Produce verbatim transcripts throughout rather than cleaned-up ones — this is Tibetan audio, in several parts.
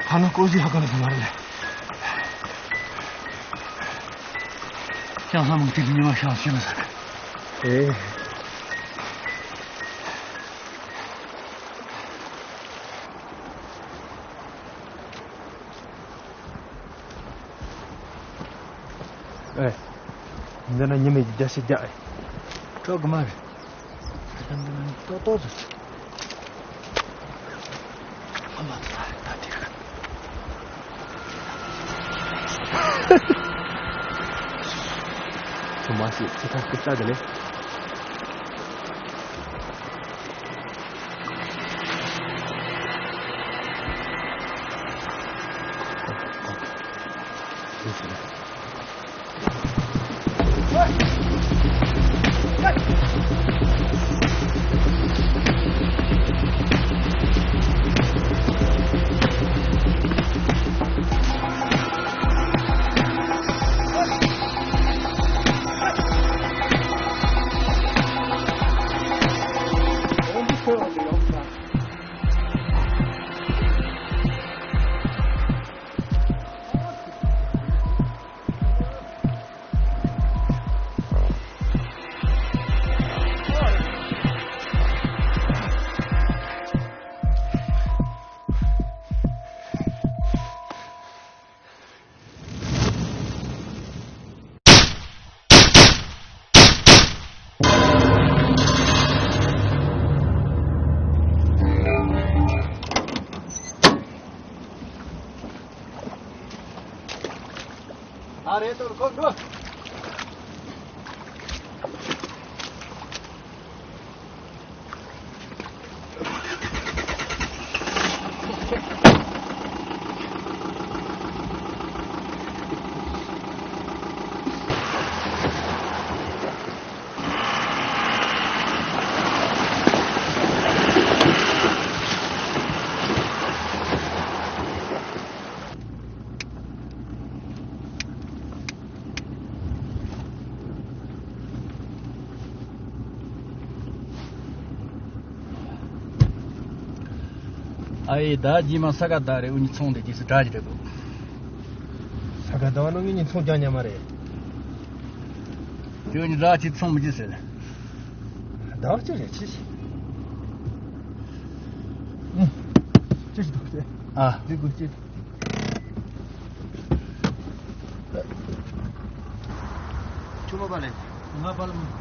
ཁ་ནང་ཀོ་ཟི་ཧ་ག་ལ་ཟ་མ་རེད། ཤང་ས་མང་ཏིལ་ཉི་མ་ཤང་ཤང་ཟ། ཨེ། ཨེ། འདི་ན་ཉི་མའི་རྒྱ་ཤི་རྒྱ་ཨེ། ཁྲོ་གི་མ་རེད། ཏོ་ཏོ་ཟེར། ཨ་མ་ད་དེ་ག་ཚོ་མ་ཤེས་ཚེ་ཐག་སྐུ་རྩ་དེ་ལས། ཨ་རེད་དོ་ཁོ་འགྲོ། ཨ་ཡེ་ད་རྗེས་མ་ས་ག་ཟླ་རེ་འུ་གཉིས་ཚོང་དེ་དུས་སུ་གྲ་རྒྱུ་རེད་གོ། ས་ག་ཟླ་བ་ནང་ངེད་གཉིས་ཚོང་རྒྱག་ཉན་མ་རེད། དེ་འུ་གཉིས་ར་ཅིག་ཚོང་མི་བྱེད་ཟེར། ཟླ་བ་གཅིག་རེད་ཅི་ཞིག་ཨུ། ཅི་ཞིག་འདུག་ཟེར། ཨ། འདི་དགོས་ཅི། ཆུ་མོ་པ་ལས། ང་པ་ལ་མི།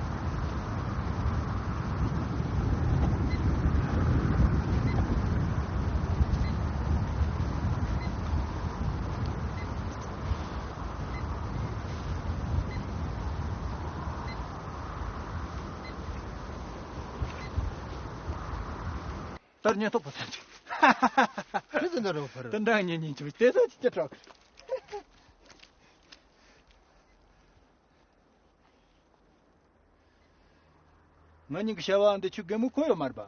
ལྟར་ཉན་ཐོག་པ་ཐམས་ཅད། ཁྱེད་ཚོ་འདི་རུ་ཕར། དེ་འདྲ་ཉན་ཉན་ཆུ་དེ་ཚོ་ཅི་ཅི་དྲག་ང་གཉིས་ཀྱི་བྱ་བ་འདི་ཆུ་རྒན་མོ་ཁོ་ཡོད་མ་རེད་པ།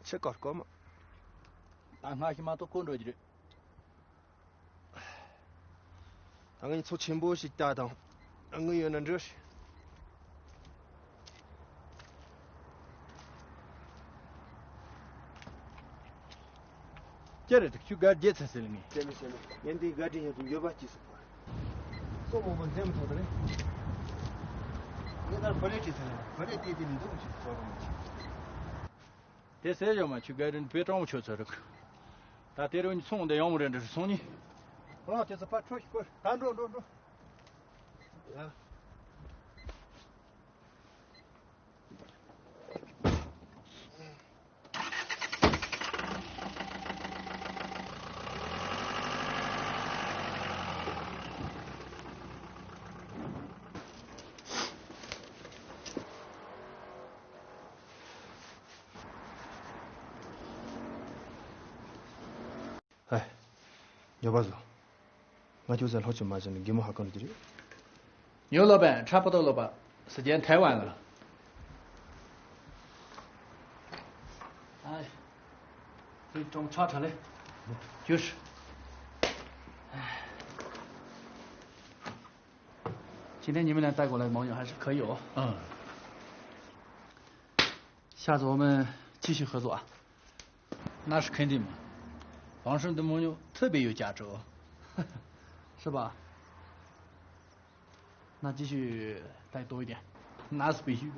ཆི་ཀར་ཀོ་མ། ད་སྔ་ཞིག་མ་གཏོགས་ཁོ་འགྲོ་རྒྱུ་རེད། ད་ངས་མཚོ་ཆེན་པོ་ཞིག་ལྟ་དང་། དངུལ་ཡོད་ན་འགྲོ། ཅི་རེད། ཁྱོད་ག་རྒྱལ་ཚ་ཟེར་ལ་ངས། ཟེར་ལ་ཟེར་ལ་ངས་འདི་ག་འདྲ་ཡོད་དུ་འགྱོད་པ་སྐྱེས་སོང་བ། སོ་མོ་མོ་འཛེམ་ཐོག་ཏུ་རེད། ངས་ད་བུ་ལས་བྲིས་ཟེར་ལ་བུ་ལས་བལྟས་ཏེ་མི་འདུག་ཅིག་ཚོར་རུང་ཅིག་དེ་ཟེར་ཡོད་མ་ཆུ་ག་རིན་པེ་ཀྲོང་ཆོད་ཚོད་རིག་ད་དེ་རིང་ཚོང་འདི་ཡོང་མི་རན་འདྲ་སོང་ནི། ཨོ་དེ་ཚོ་ཕར་འཕྲོ་ཞིག་བསྐོར་ད་འགྲོ་འགྲོ་འགྲོ། ཡ། ཉོ་པ་ཟོ། ང་ཁྱོད་ཚོ་ལྷོ་ཆུ་མ་བྱས་ནས་རྒན་མོ་ཧ་གོ་ནི་དེ་རེད། ཉོ་ལོ་པན་ཁྲ་པོ་ཏོ་ལོ་པ་སི་ཇན་ཐའེ་ཝན་ལ། ཨ། 这种叉车嘞，就是。今天你们俩带过来的牦牛还是可以哦。嗯。下次我们继续合作啊。那是肯定嘛。王叔的牦牛特别有价值哦。是吧？那继续带多一点。那是必须的。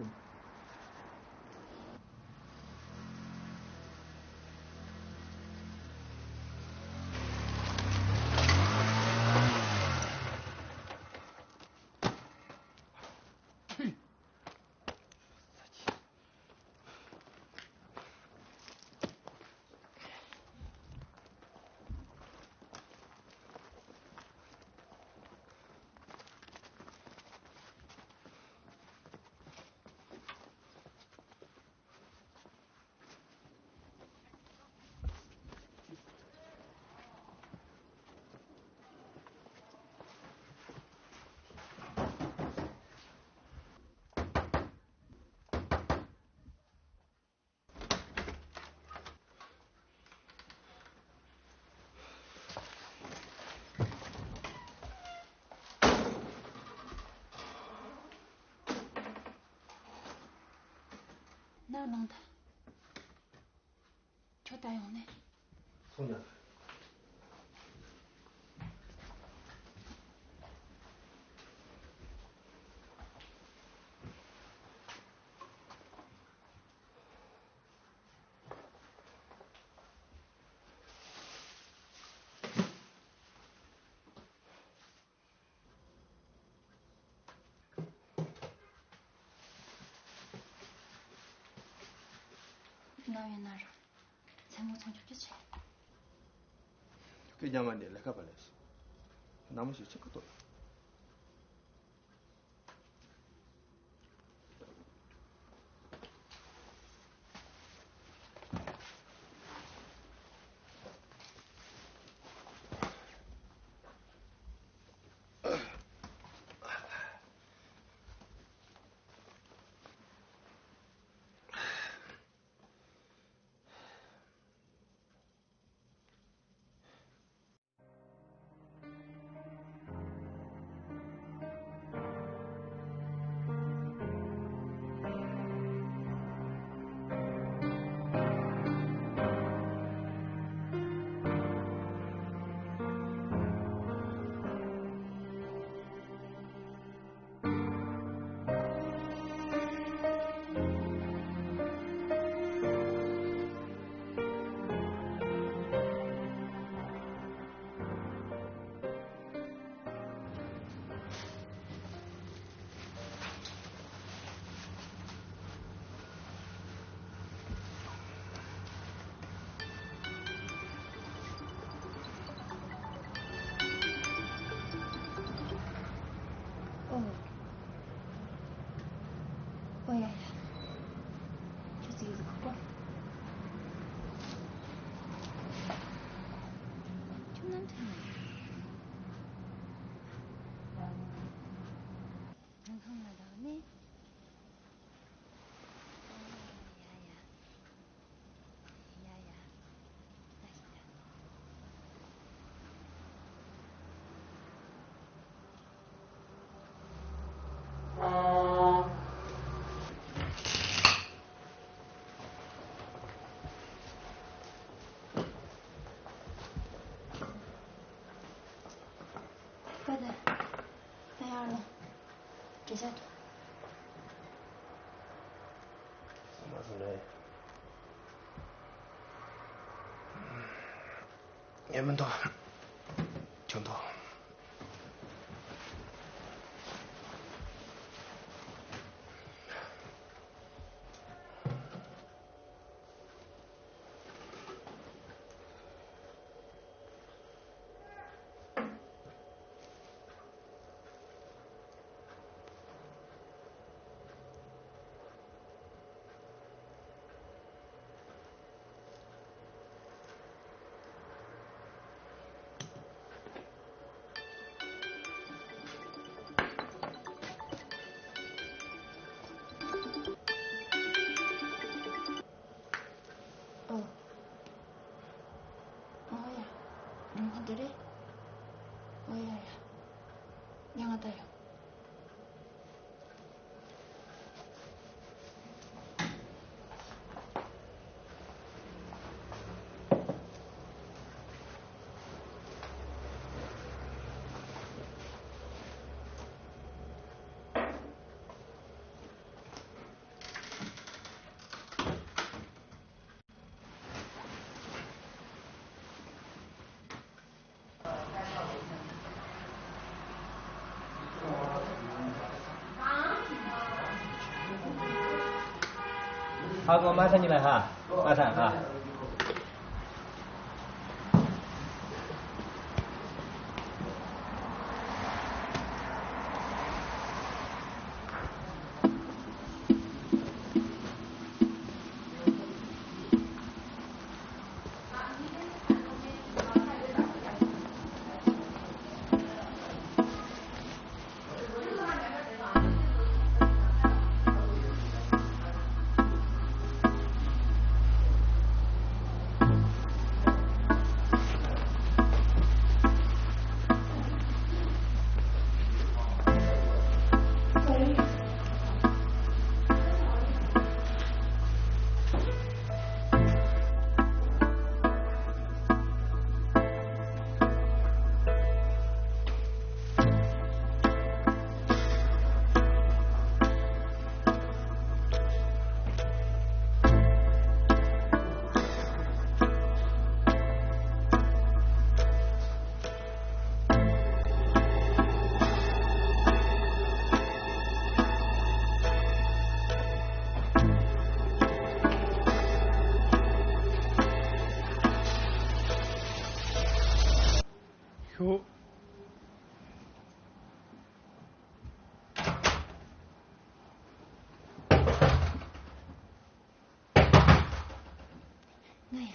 ནང་ལོངས་དང་། ཁྱོད་ད་ཡོང་ནས། སོང་ཡ། ནམ་ཡིན་ན་རུང་མཚན་མོ་ཚོང་ཆོག་རྒྱུ་བྱེད། སྐད་རྒྱག་མ་འདི་ལས་ཀ་པ་ལས་སོ། ནམ་ཞིག་ཆེ་ཁ་ཏོ། ཨོ། ཨོ་ཡ་ཡ། ཁྱོད་ཚོ་ཡོད་ཁོ་པ། ཁྱོད་ནམ་ཐོན་ནས། ང་ཁང་ང་དང་ནི། ཨོ་ཡ་ཡ། ཡ་ཡ། ད་ཤི་ད། ད་ད་ཡར་ལོངས། འདྲེ་ཆགས་ཐུག་ས་མ་སོང་ནས། ངས་མི་འདུག་ཁྱོད་འདུག་ད་ཡོང་། ཧ་གོ་མ་ཐག་ཉི་མ་ཧ། མ་ཐག་ཧ། ཤོག་ང་ཡ།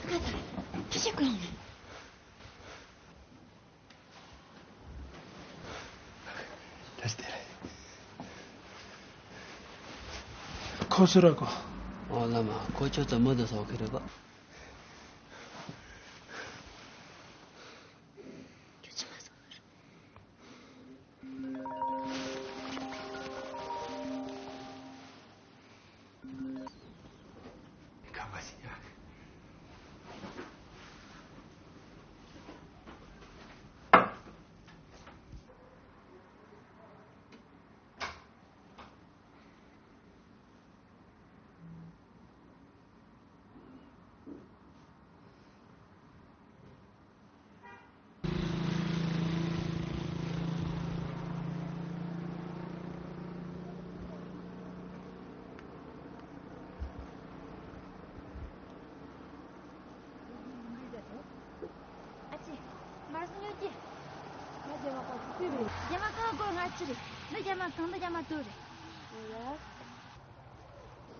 ཁ་ད། ཁྱི་ཤ་ཀུན་ནས། ད་སྟེར། ཁོ་སུ་ར་གོ། ཨོ་བླ་མ། ཁོ་ཁྱོད་ཚོ་མི་དང་ཟོག་གི་རེད་པ། ཁྱོད་ཆི་མ་སོང་བར། ཁ་མ་ཤི་ཡ། ཨ་ཅེ། མར་སོང་ཉོ་ཀྱི། ང་རྒྱ་མ་གང་དུ་རེད། རྒྱ་མ་གང་དགོས་ང་ཅི་རེད། འདི་རྒྱ་མ་གང་འདི་རྒྱ་མ་དུ་རེད། ཡ།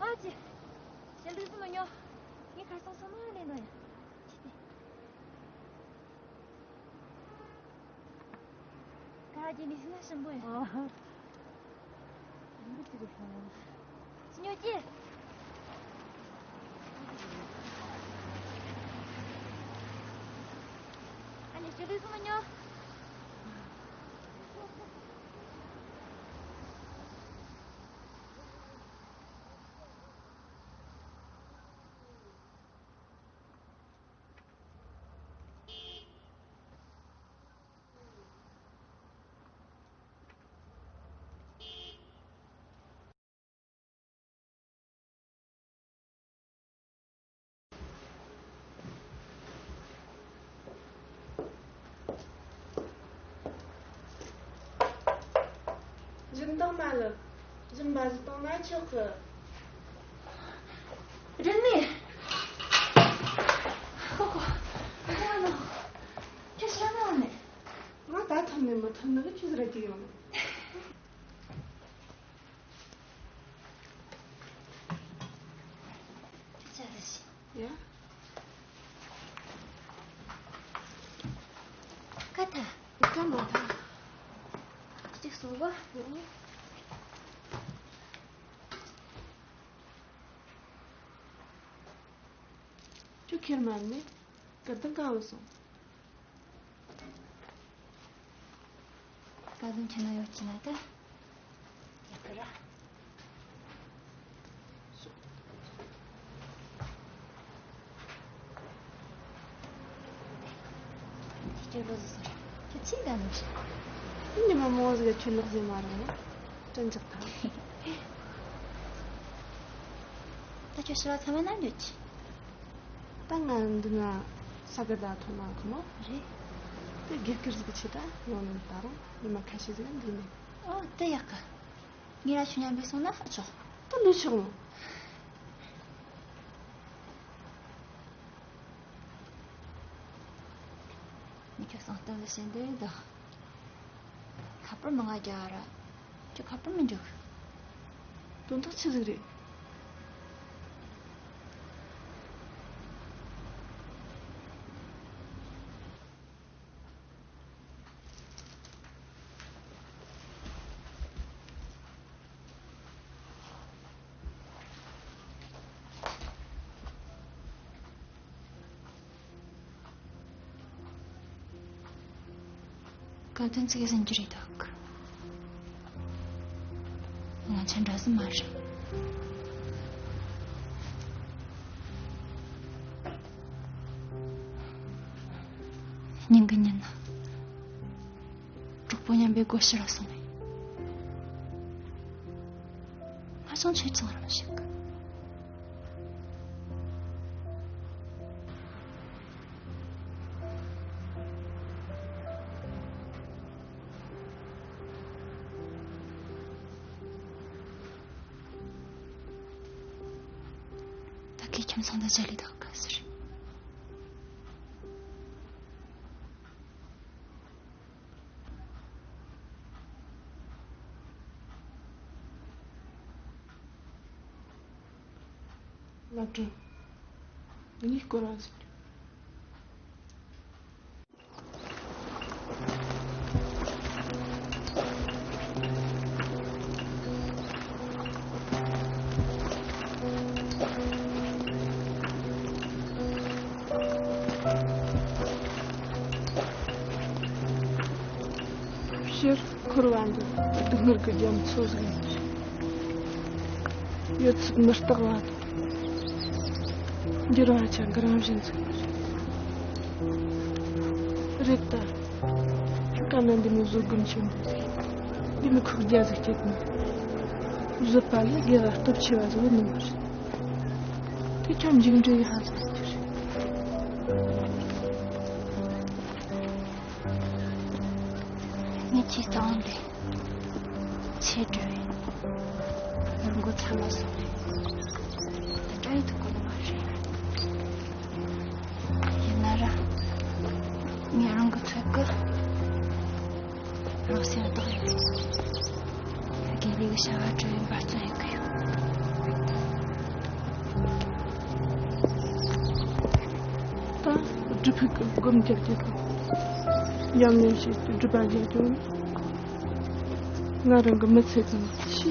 ཨ་ཅེ། ཞལ་འདྲི་སུ་མ་ཉོ། ངས་ཁར་སང་སོ་མ་ལས་ནོ་ཡ། ཅི་སྟེ། ག་རེ་ནི་སེམས་ཞིམ་པོ་ཡིན། ཨ། འདི་ཅི་རེད་ཟེར་ན། ཉོ་ཀྱི། ཨ་ནི་ཞུ་ལུས་སོང་ཉོ། སྦྱིན་བདག་མ་ལགས། སྦྱིན་པ་ཟིག་གཏོང་ན་ཆོག་གི། རིན་མེད། ཁོ་ཁོ། ཁྱོད་ཤི་ར་ན་ནས། ང་ད་ཐོན་ནས་མི་ཐོན་ནི་གི་ཆུ་ཟིག་ར་ཅིག་ཡོང་། ཡ། ཀ་ཐ། ཀམ་པ་ཐ། གཅིག་སོང་བ། ཡ། ཁྱོད་ཁྱེར་མ་ནི་སྐར་དང་གང་བ་སོང་། བཀའ་བློན་ཁྱེད་ན་ཡོད་ཀྱི་ན་ད། ཡག་གི་ར། ཁྱེད་ལོ་ཟི་སོང་། ཁྱོད་ཕྱིན་ག་ནས་ཤི། ཉི་མ་མོ་ཟིག་ཁྱོད་ལག་ཟིན་མ་རེད་ན། དྲན་ཅག་ཐང་། ད་ཁྱོད་ཤི་བ་ཚང་མ་ན་འདོད་ཀྱི། ད་ང་འདི་ན་ས་ག་ཟླ་ཐོན་ན་ཁོ་མོ་རེད། དེ་དགེ་སྐར་ཟིག་ཆེ་ད་ཡོང་ནས་ད་རུང་ཉི་མ་ཁ་ཤས་ཟིག་འདི་ནས། ཨོ་དེ་ཡག་གི། ངེད་ར་ཆུ་མཉམ་པའི་སོང་ན་ཨ་ཆོག་ད་ལོས་ཆོག་མོ། ངས་ཁྱོད་སང་གཏམ་ལ་བཤད་འདོད་ད། ཁ་པར་མི་ང་རྒྱ་ར། ཁྱོད་ཁ་པར་མི་འཇོག་དོན་དག་ཆི་ཟིག་རེད། བཀའ་བསྟན་ཚིག་ཟིན་གྱི་རེད་འདུག་ང་ཚོ་འདྲ་ཟིག་མ་རེད། སྙིང་གི་ཉིན་ན། གྲོགས་པོ་མཉམ་པའི་སྒོ་ཕྱི་ར་སོང་ནས། ང་ཅང་ཆོས་ཚང་རང་ཞིག་ད་གི་ཁྱིམ་ཚང་དང་མཇལ་ལི་དག་ག་ཟེར། ལབ་དྲ། ངས་སྐོར་ར་ཟེར། ཕྱིར་འཁོར་བ་འདི་སྡུག་བསྔལ་གྱི་རྒྱ་མཚོ་ཟིག་ཡིན། ཡོད་ཚད་མི་རྟག་པ་དང་། འགྱུར་བ་ཅན་གྱི་རང་བཞིན་ཟིག་རེད་ད། སྐར་མ་འདི་མོ་བཟོད་སྒོམ་ཆེན་པོ་ཟིག་འདི་མོ་ཁུག་རྒྱ་ཟིག་སྐྱེས་ནས། བཟོད་པ་ལས་དགེ་བ་སྟོབས་ཆེ་བ་ཟིག་ཡོད་ནི་མ་རེད། དེ་ཁྱོད་མཇུག་འབྲས་ཡི་ཧ་ཟིག་རྒྱུ་རེད། ངས་ཁྱེད་གཙང་ལས་ཆེ་འགྲོ་བའི་རི་མགོ་མཚམས་ལ་སོང་ནས་ད་བཀྲ་ཡི་ཐུག་གོ་ནི་མ་རེད། ཡིན་ན་ར་ངས་རང་གི་ཚོད་ཀྱི་རང་སེམས་བདག་ཡོད། དགེ་ལས་ཀྱི་བྱ་བ་སྒྲུབ་པའི་འབད་བརྩོན་ཡོད་ཀྱི་ཡོད། ད་སྒྲུབ་ཕུག་གི་སྒོམ་རྒྱབ་རྒྱུ་དང་། ཉམས་ལེན་བྱེད་དུ་སྒྲུབ་པ་རྒྱག་རྒྱུ་ནི། ང་རང་གི་མི་ཚེ་གང་ཆེས་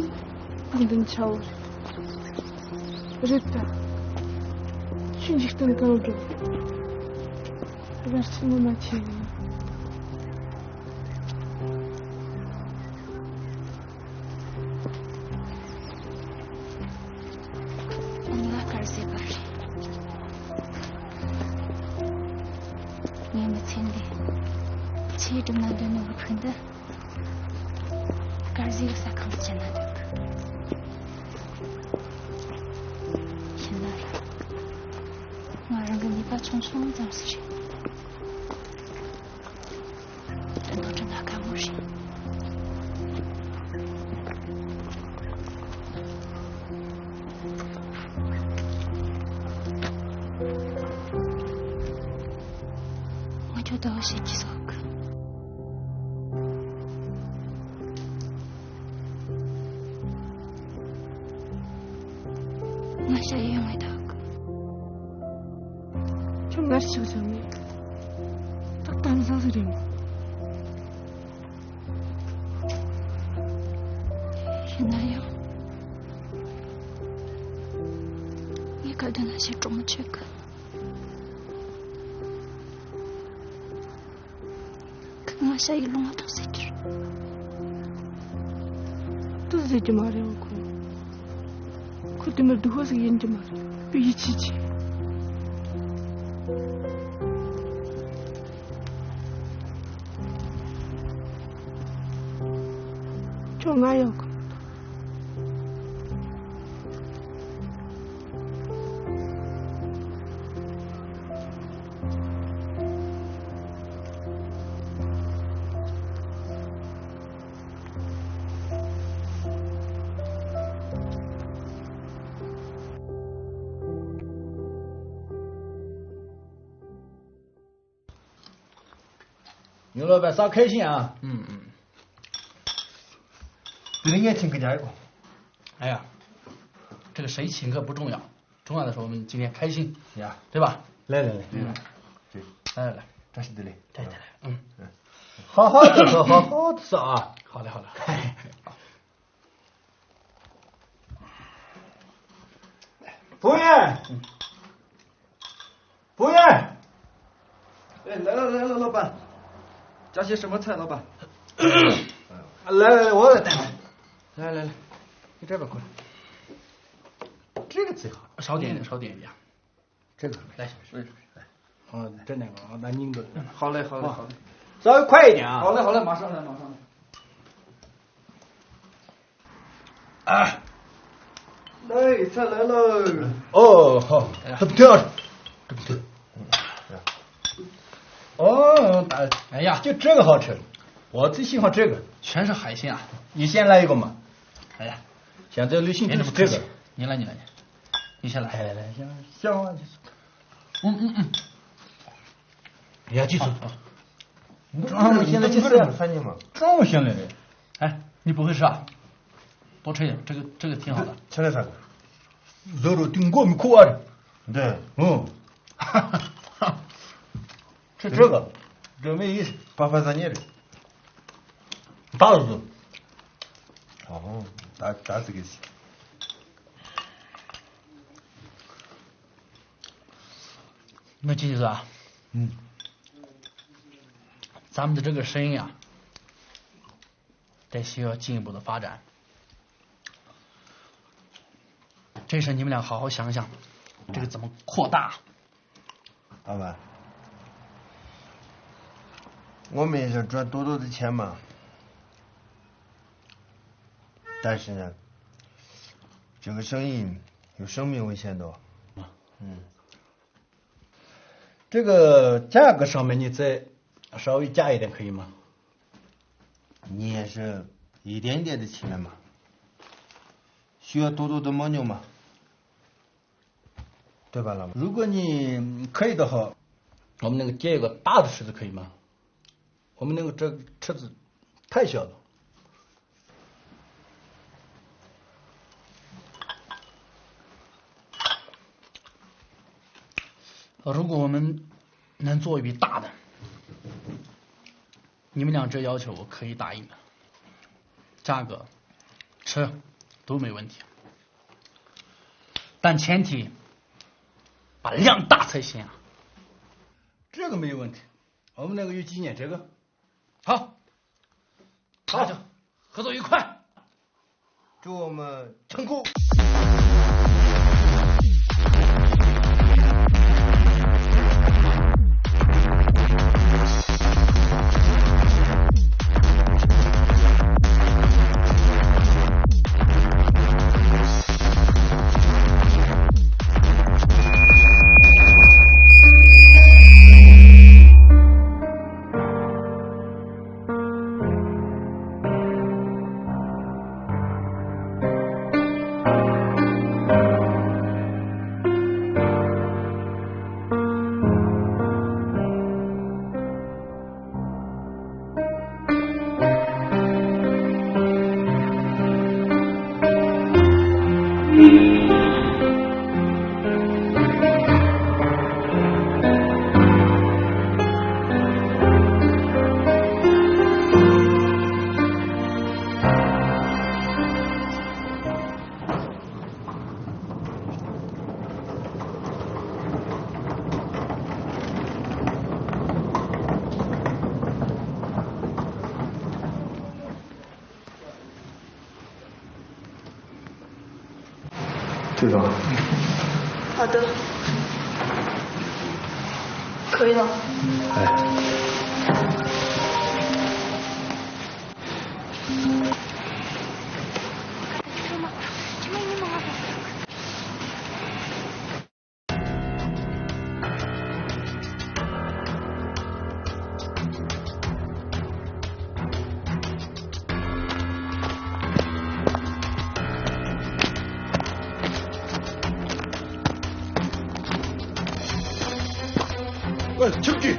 དགོས་འདུན་ཆེ་བོ་རེད། རེད་ད། ཁྱོད་འཇིག་རྟེན་གང་འགྲོ། བར་ཆད་ངོ་མ་ཆེ་གི་ཡིན། ང་དཀར་ཟས་པ་རེད། ངའི་མི་ཚེ་འདི་ཆེས་སྒྲུབ་ན་འདོད་ནོ་བུ་ཕྲུག་འདི་དཀར་ཟས་ཀྱི་ཟ་ཁང་དུ་བྱས་ན་འདོད་གི། ཡིན་ན་ར་ང་རང་གི་ནུས་པ་ཆུང་ཆུང་ཙམ་ཞིག་རེད། དོན་དག་ཁྲིད་ན་དཀའ་མོ་རེད། ང་ཁྱོད་ལྟ་བུ་བྱེད་ཀྱི་སོགས། ང་ཞ་ཡི་ཡོང་ངེ་ཐག་ཁྱོད་ངར་ཆགས་བྱུང་ནས་ཏག་ཏག་ཟ་ཟི་རེད་མོ། ཡིན་ན་ཡང་ངས་ག་དུས་ན་ཞེ་དྲག་མི་ཆེ་གི། ང་ཤ་ཡི་ལུང་བ་དང་ཟེར་གྱི་རེད། ཏུ་ཟེར་གྱི་མ་རེད་ཁོ། ཁོ་དེ་མིར་སྡུག་ཧོ་ཟིག་ཡིན་གྱི་མ་རེད། པི་ཡི་ཆི་ཆི། ཁྱོད་ང་ཡོད་གི། ཡུང་ལོ་པའི་ས་ཁེ་ཤིང་ཨ། ཨུམ་ཨུམ། དེ་རིང་ངས་ཁྱེད་ཀྱི་ཉར་གོ། ཨ་ཡ། 这个谁请客不重要，重要的是我们今天开心，呀，对吧？来来来，嗯，来来来，这是对嘞，对对对，嗯，好好的说，好好的说啊。好嘞好嘞。服务员，服务员。哎，来了来了，老板，加些什么菜，老板？来来来，我来带。来来来，你这边过来。这个最好，少点一点，少点一点。这个来，嗯，这两个啊，拿硬的。好嘞好嘞好嘞，稍微快一点啊。好嘞好嘞，马上来马上来。 啊，来，菜来了。哦，好，哎呀，这不挺好？这不挺……哦，打，哎呀，就这个好吃，我最喜欢这个。全是海鲜啊。你先来一个嘛。哎呀，现在流行就是这个。你来，你来，你先来。哎，来，行，行，嗯嗯嗯。 你要记住，好好，中午现在就是，中午现在的。哎，你不会吃啊？多吃一点，这个这个挺好的。吃点啥？肉肉顶过没苦啊的。对，嗯，吃这个，这没意思。八分三年的，大子。哦，打打这个。 那这意思啊，嗯，咱们的这个生意啊，得需要进一步的发展。这事你们俩好好想想，这个怎么扩大？老板，我们也想赚多多的钱嘛，但是呢，这个生意有生命危险的。嗯。 这个价格上面你再稍微加一点可以吗？你也是一点点的钱嘛，需要多多的摸牛嘛，对吧，老板？如果你可以的话，我们那个建一个大的池子可以吗？我们那个这池子太小了。 如果我们能做一笔大的，你们俩这要求我可以答应的，价格、吃都没问题，但前提把量大才行啊。这个没有问题，我们那个有几年这个。好，好，那就合作愉快。祝我们成功。队长。好的。可以了。哎。 ཨེ། ཁྱེད་ཀྱིས།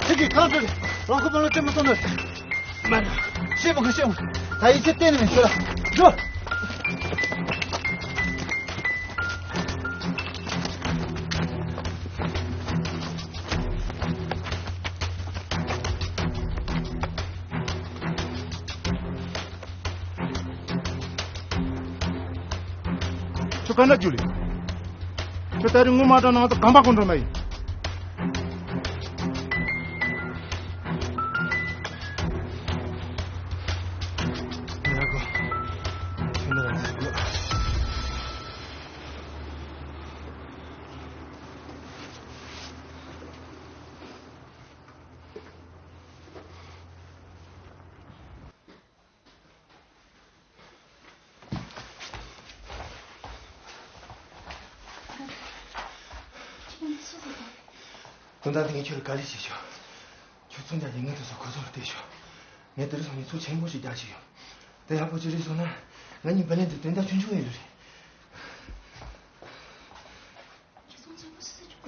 ཁྱེད་ཀྱིས་གང་ཟེར། རང་ཁོ་པ་ལ་སྤྲད་མི་གཏོང་ནི། མ་རེད། ཤེས་མི་དགོས། ཤེས་མི་དགོས། ད་ཡིད་ཆེས་གཏན་ནས་མེད། ཁྱོད་ལ་འགྲོ། ཁྱོད་ག་འདྲ་རྒྱུ་ལས། ཁྱོད་ད་རིང་ངོ་མ་དྲང་ན་ང་ཚོ་གང་པ་གོ་འགྲོ་མ་ཡིན། ཡ་གོ། ཁྱོད་འདི་རང་ཟིག་གོ། དོན་དག་འདི་ངས་ཁྱོད་ལ་ག་ལེར་བཤད་ཆོག་ཁྱོད་ཚོང་རྒྱག་རྒྱུ་ངས་དེ་ཚོ་ཁོ་ཚོ་ལ་སྤྲད་ཆོག་ངས་དེ་རིང་སང་ཉིན་ཚོང་ཆེན་པོ་ཞིག་རྒྱག་བཞིན་ཡོད། དེ་ཡག་པོ་ཅིག་རེད་སོང་ན་ང་གཉིས་བུ་ལོན་དེ་དོན་དག་ཆུང་ཆུང་ཡིན་ལོས་རེད། ཁྱེད་ཚོང་ཆེན་པོ་ཞིག་ཟེར་ཆོག་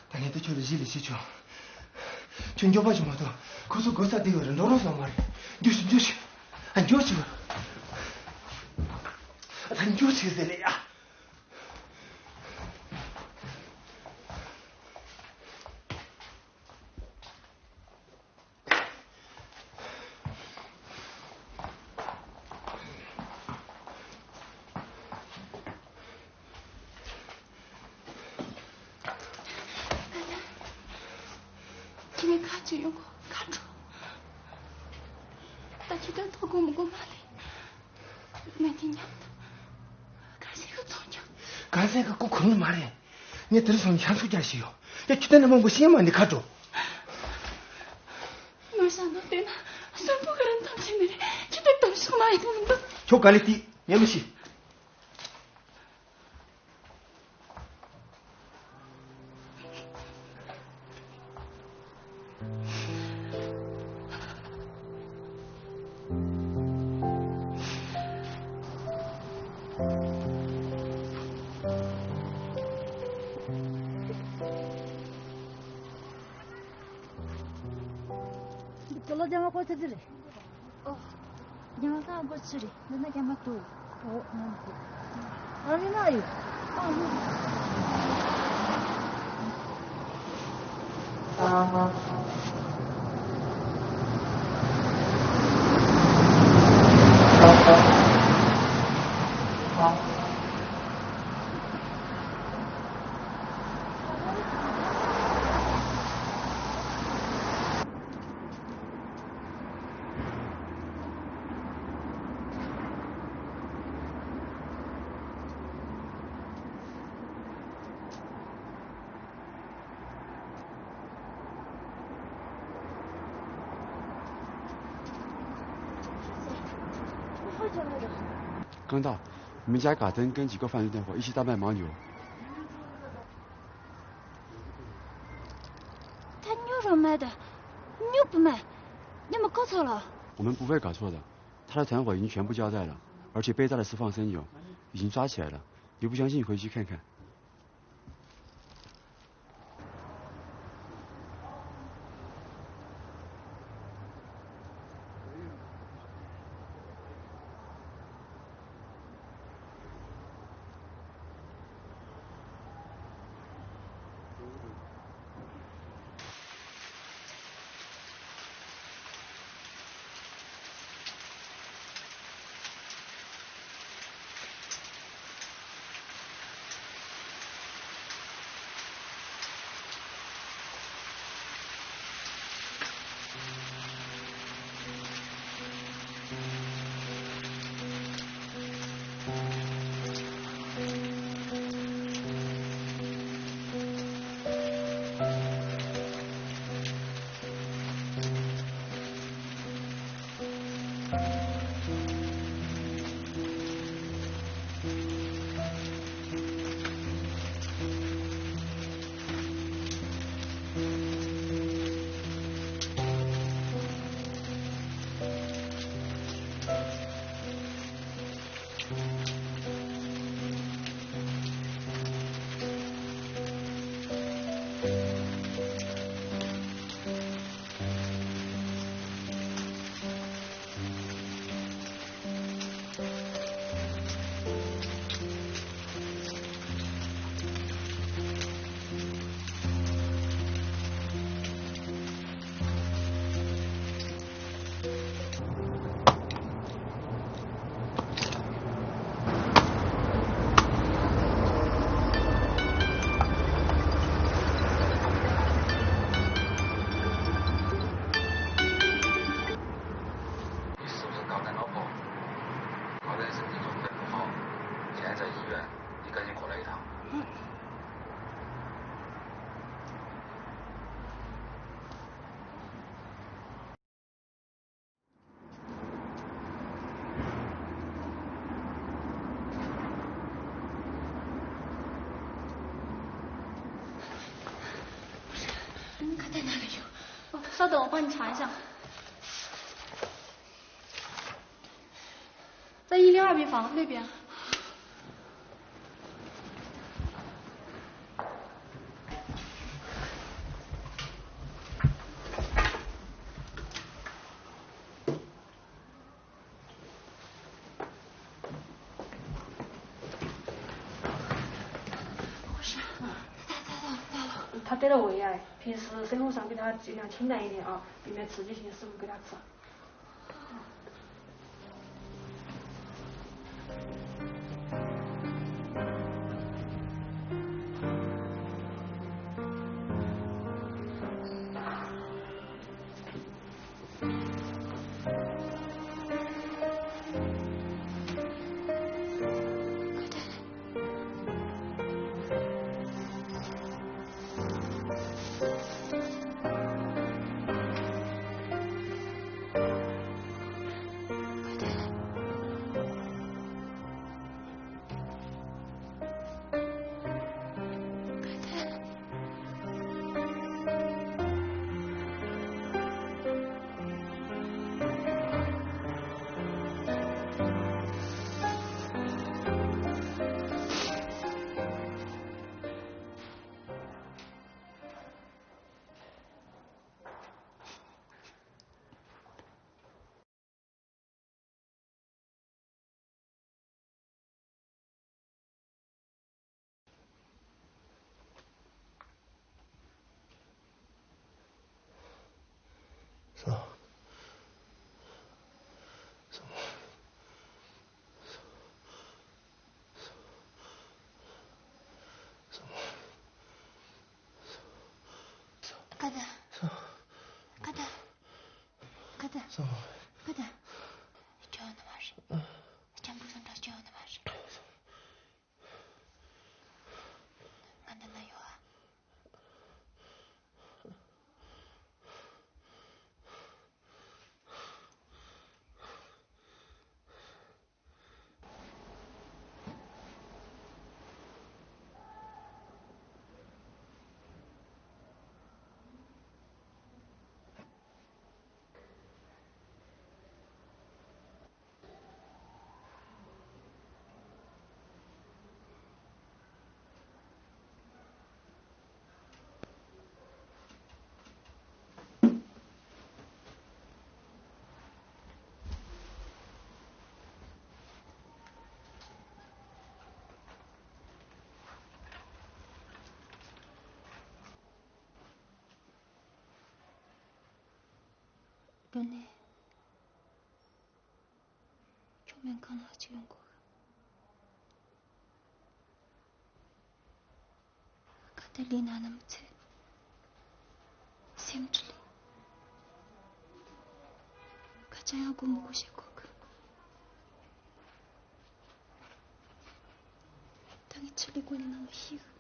ད་ངས་དེ་ཁྱོད་ལ་གཞི་ལས་བཤད་ཆོག་ཁྱོད་མགྱོགས་པ་ཞིག་མ་གཏོགས་ཁོ་ཚོ་དགོས་ས་དེ་ཡོད་རེད། འགྲོ་རོགས་སོང་མ་རེད། མགྱོགས་ཤིག་མགྱོགས་ཤིག་ཨ། མགྱོགས་ཤིག་ཨ། མགྱོགས་ཤིག་ཟེར་ལེ་ཡ། ཁྱེད་ནས་ཁ་ཅིག་ཡོང་གོ་ཁ་འགྲོ། ད་ཁྱེད་ད་ཐོག་གོ་མི་གོ་མ་ལེ། ང་གཉིས་མཉམ་དུ་ག་ཟེ་ག་ཚོང་རྒྱག་ག་ཟེ་ག་ཀུ་ཁུ་ནི་མ་རེད། ངས་དེར་སོང་ཤ་ཚུགས་རྒྱག་ཞིག་ཡོད། ཡ་ཁྱོད་ལྟ་ན་མང་པོ་ཤེས་མ་འདི་ཁ་འགྲོ། ནོར་ཤ་ནོར་བལྟས་ན་གསོན་པོ་ག་རེ་འདམ་ཆེ་ནི་རེད། ཁྱོད་དེ་འདམ་ཤོག་མ་ཡིན་ནམ་འདུག་ཁྱོད་ག་ལེ་ཏི་ཉན་མི་ཤེས། འདི་ཀི་ལོ་རྒྱ་མ་ཀོ་ཆ་ཅི་རེད། ཨོ། རྒྱ་མ་ཀ་ཀོ་ཆི་རེད། འདི་ན་རྒྱ་མ་ཏུ། ཨོ། ང་ནི་ཏུ། ཨ་ནི་ན་ཡོད། ཨ་ནི། ཀང་ཏའོ། 你们家嘎登跟几个犯人团伙一起大卖牦牛。他牛肉卖的，牛不卖，你们搞错了。我们不会搞错的，他的团伙已经全部交代了，而且被带的是放生牛，已经抓起来了。你不相信，你回去看看。等我帮你查一下。在一零二病房那边。 ད་ལྟ་འོ་ཡ། ཕིན་སི་སེམས་ལུགས་བཟང་པོའི་ད་ཅི་ཡང་ཁྱིམ་ན་ཡིན་ནི་ཨ། བི་མའི་ཚི་ཅི་ཞིག་སུ་གི་རག་ཚ། ཀ་ད། ཀ་ད། ཀ་ད། ཀ་ད། སྐྱོ་ནི་མ་རེད། སྐྱབས་འགྲོ་སོང་འདྲ་སྐྱོ་ནི་མ་རེད། ང་འདི་ན་ཡོད་ཨ། དངོས་གནས། ཁྱོད་སྨན་ཁང་ལ་ཅིག་ཡོང་དགོས། ཁ་ཏ་ལི་ན་ནི་མི་ཚེ་སེམས་ཁྲལ་ལས་ཁ་ཅང་ཡག་པོ་མི་དགོས་བཤད་གོ་གི། ད་ངས་ཆི་ལི་གོ་ནི་ན་མི་ཤེས་གི།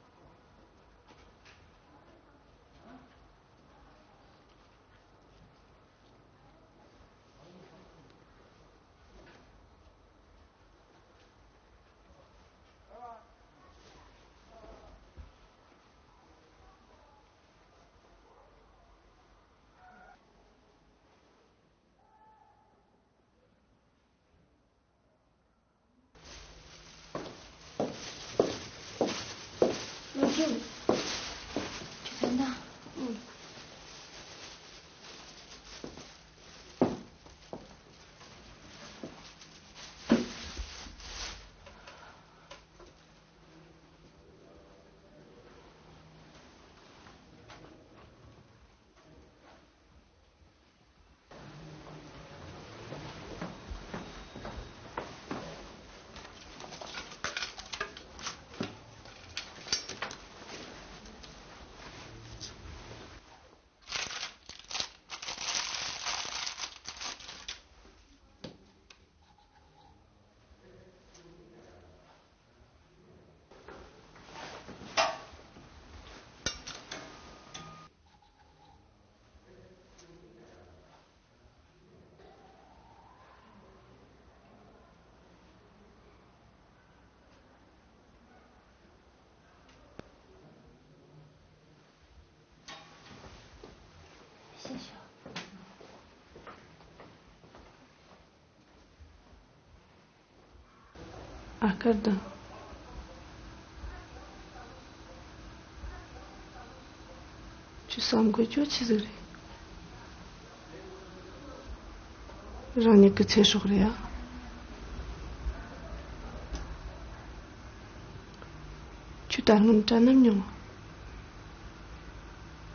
ཨ་ཀར་དང་། ཁྱོད་བསམ་དགོས་ཁྱོད་ཆི་ཟིག་རེད། རང་ཉིད་ཀྱི་ཚེ་སྲོག་རེད་ཡ། ཁྱོད་ད་སྔོན་དྲན་ནམ་མྱོང་།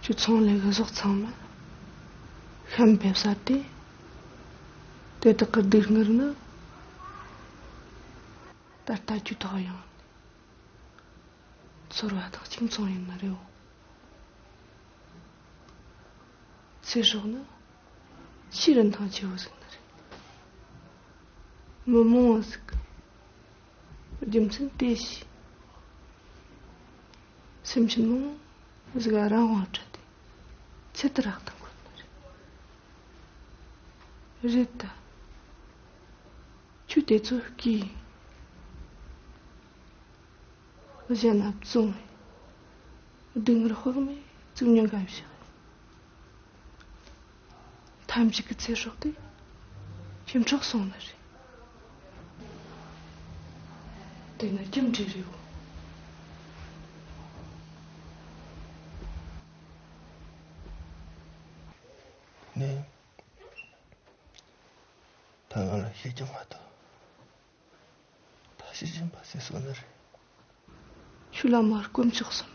ཁྱོད་ཚོང་ལས་གི་ཟོག་ཚང་མ་ཤམ་ཕེབས་ས་དེ། དེ་དག་གི་སྡུག་བསྔལ་ནི། ད་ལྟ་ཁྱོད་ཐོག་ཡོང་ནས། ཚོར་བ་དང་གཅིག་མཚུངས་ཡིན་ནི་རེད། ཚེ་སྲོག་ནི་ཆེས་རིན་ཐང་ཆེ་བོ་ཟིག་ནི་རེད། མི་མང་བོ་ཟིག་གི་རྒྱུ་མཚན་དེ་ཤེས། སེམས་ཅན་མང་བོ་ཟིག་ག་རང་དབང་སྤྲད་དེ་ཚེ་ཐར་རག་ཐང་ཁོ་ན་རེད། རེད་ད། ཁྱོད་དེ་ཚོ་སྐྱིད། གཞན་ལ་བཙོང་བའི་སྡུག་བསྔལ་དཔག་མེད་བཙུགས་མྱོང་ག་བཞག་ཐམས་ཅད་ཀྱི་ཚེ་སྲོག་དེ་ཁྱིམ་འཕྲོག་སོང་ནི་རེད། དེ་ནི་རྒྱུ་འབྲས་རེད་བོ། ནས། ད་ང་ལ་ཤེས་ཀྱང་མ་ཐུབ། ད་ཤེས་བཞིན་པ་ཟེར་སོང་ནི་རེད། ཆུ་ལ་མར་དཀོན་མཆོག་གསུམ།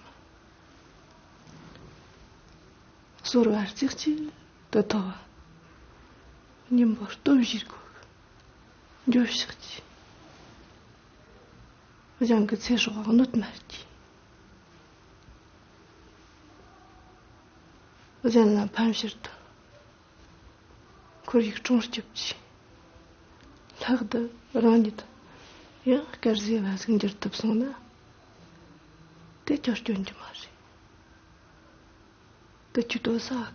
གསོལ་བ་རྩེ་གཅིག་ཏུ་ཐོབ། སྙིང་པོ་སྟོབས་བཞིར་བགོས། འགྱོད་བཤགས་ཀྱིས། གཞན་གྱི་ཚེ་སྲོག་གནོད་མ་བགྱིས། གཞན་ལ་ཕན་ཕྱིར་དུ། ཁོར་ཡུག་སྲུང་སྐྱོབ་ཀྱིས། ལྷག་ཏུ་རང་ཉིད་ཡང་དཀར་ཟས་བ་ཟིག་འགྱུར་ཐུབ་སོང་ན། དེ་ཁྱོད་སྐྱོན་གྱི་མ་རེད། དེ་ཁྱོད་དོ་ས་གི།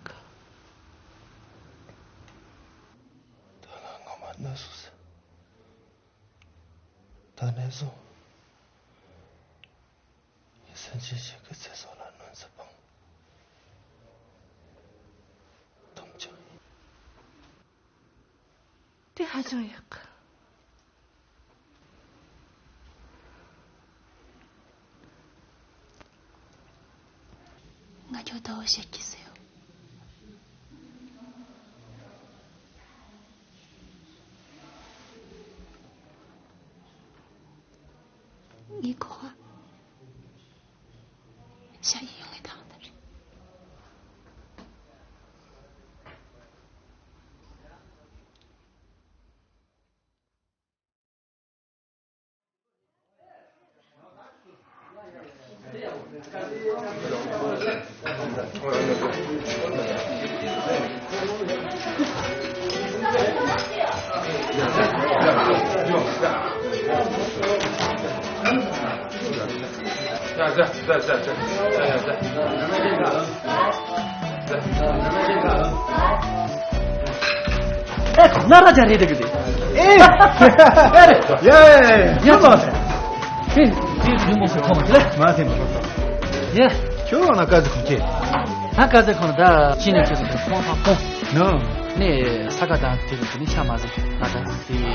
ད་ང་ངོ་མ་གནོད་སོང་ཟེར། ད་ནས་བཟུང་། ངས་སེམས་ཅན་ཞིག་གི་ཚེ་སྲོག་ལ་གནོད་འཚེ་སྤངས། དམ་བཅའ་ཡིན། དེ་ཧ་ཅང་ཡག་གི། ང་ཁྱོད་ད་བོ་བཤད་ཀྱི་ཟེར་ཡོད། ངའི་གོ་བ་ཤ་ཡི་ཡོང་ངེ་དང་ད་རེད། ཨེ། ཁོ་ན་ར་ཅང་རེད་འདུག་གི་རེད། ཨེ། ཨེ་རེད། ཡ་ཡ་ཡ་ཡ། ཡ་ལ། ཨེ། དེ་ཉུང་མོ་ཞིག་མཐོང་མ་ཐལ། མ་ཐེམ། ཡ། ཁྱོད་རང་ན་དཀར་ཟས་ཁང་ཆེ། ད་དཀར་ཟས་ཁང་ད་ཅི་ནས་ཁྱོད་ཚོ་ཁོང་ཧ་ཁོང་། ནོ། ནས་ས་ཁ་དང་དེ་ཚོ་དེ་ནས་ཤ་མ་ཟིན་ང་ད་དེ།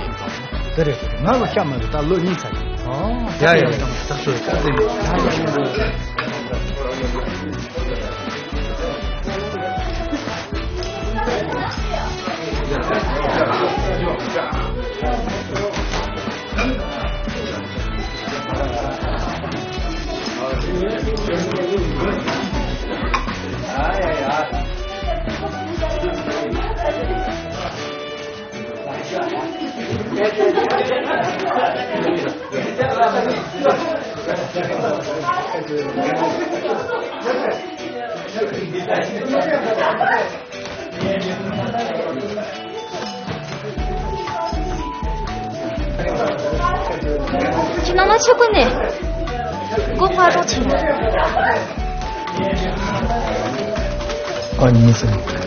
དེ་རེད། ང་ལ་ཤ་མ་ཟིན་ད་ལོ་གཉིས་ཚར་ཡིན། ཨོ། ཡ་ཡ་ཡ། ད་སོ་ད་དེ་ནས། ཁྱིམ་ནང་ལ་ཆུ་ཀུན་ནས་སྒོ་ཕར་རོགས་ཆེ་ན། ཨ་ནི་སོང་།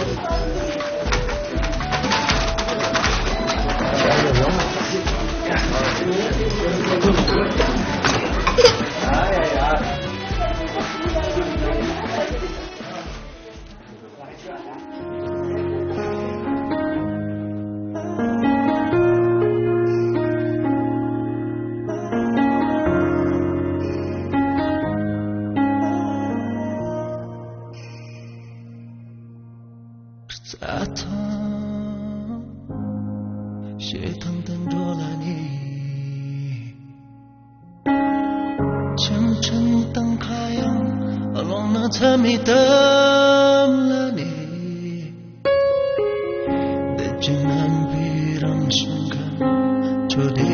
ཞེ་ཐང་དུ་འགྲོ་ལ་ནི། ཆང་ཆང་དང་ཁ་ཡང་ལོང་ན་ཚ་མི་དམ་ལ་ནི། དེ་ཅི་ནམ་པི་རང་བྱུང་ག་ཆོས་དེ།